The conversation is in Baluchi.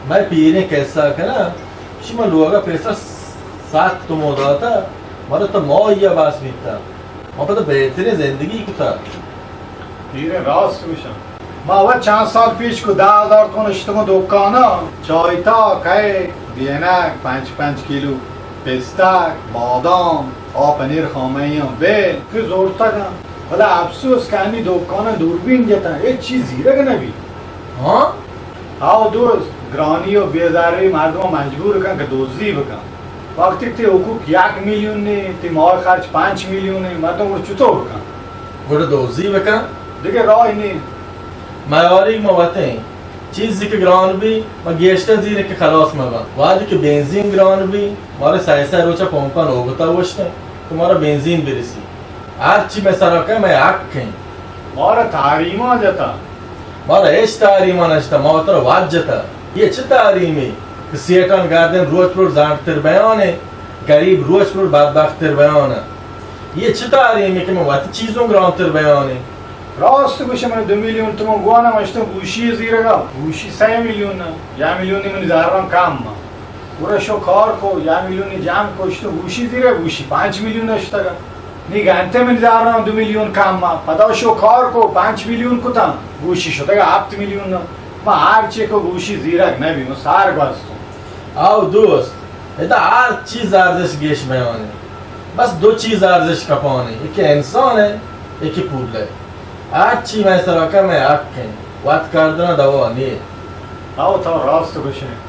مئے پیریں کسہ کناں، شما لوگا پیسہ سات تومو داتا، مارا تا ماہیا باس بیتا، ما پدا بہتریں زندگی کتا۔ پیریں راست گوشاں۔ ما وت چند سال پیش کو دہ ہزار تومن اشتگوں دکانا، چائتا، کیک، بینک، پنچ پنچ کیلو پستک، بادام، آ پنیر خامہیاں بیل کہ زورتگاں۔ بلے افسوس کہ ہمے دکاناں دوربین جتاں، ہچ چیز زیرگ نہ بیت۔ ہاں؟ آو دوست، گرانی و بیزاری مردم مجبور کن کہ دزی بکن۔ وقتی تی حقوق یک میلیون نے، تی ماہ خرچ پنچ میلیون نے، مردم گڑا چطور بکن؟ گڑا دزی بکن؟ دگہ راہ نے۔ میاری ما وتیں۔ چیزی کہ گران بی، ما گیشتر زیریں کہ خلاص مبن۔ وہدی کہ بنزین گران بی، مارا سئے سئے روچا پمپا نوبتا اوشتیں کہ مارا بنزین برسی۔ ہر چی مئے سرا کئے مئے حق ایں۔ مارا تحریما جتا۔ مارا ہچ تحریما نشتا، ما وترا وت جتا۔ یہ چہ تحریمے کہ سیٹان گردن روچ پر روچ زانتر بیانے، گریب روچ پر روچ بدبختر بیانے۔ یہ چہ تحریمے کہ من وت چیزوں گرانتر بیانے۔ راست گوشے، من دو میلیون تومن گوانا، من اشتوں گوشی زیرگا، گوشی سئے میلیون نا، یا میلیونی منی زہران کم ما۔ گڑا شو کار کو، یا میلیونی جام کو، اشتوں گوشی زیرگا، گوشی پنچ میلیون اشتگا۔ نی گنتے منی زہران دو میلیون کم ما۔ پدا شو کار کو، پنچ میلیون کتاں، گوشی شتگا ہپت میلیون نا۔ ما ہر چی کو گوشی زیرگ نبی، من سار گوستوں۔ آو دوست، ادا ہر چیز ارزش گیش بیانے۔ بس دو چیز ارزش کپانے، یکی انسان ہے، یکی پول ہے۔ ہر چی مئے سرا کئے مئے حق ہیں، وت کردنا دوا نیے۔ آو تو راست گوشے۔